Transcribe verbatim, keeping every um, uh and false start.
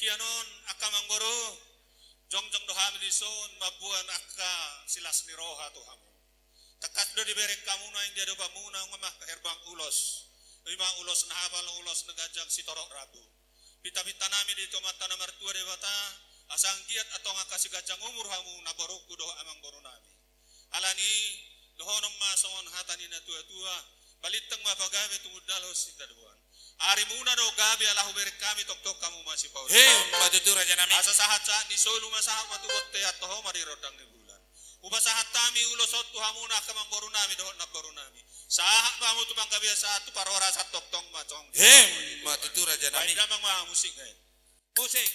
Sian on angka amangboru, jongjong do hami dison mamboan angka silas ni roha tu hamu. Tangkas do dibereng hamu naeng di adopanmuna nunga ma herbang ulos. Ima ulos na hapal, ulos na ganjang sitorop rambu. Pintapinta nami di Amanta na martua Debata, asa anggiat antong angka siganjang umur hamu namborungku dohot amangboru nami. Alani, dohonon ma songon hata ni natuatua, balintang ma pagabe tumundalhon sitadoan. Arimuna do gabe ala hubereng hami tongtong hamu ma sipauli. Emma tutu raja nami. Asa sahat-sahat ni solu ma sahat ma tu bontean, toho ma di rondang ni bulan. Hupasahat hami ulos on tu hamuna angka amangboru nami dohot namboru nami. Sahat ma hamu tu panggabean, sahat tu parhorasan tongtong ma tong. Emma tutu raja nami. Baen damang ma musik, eh. Musik.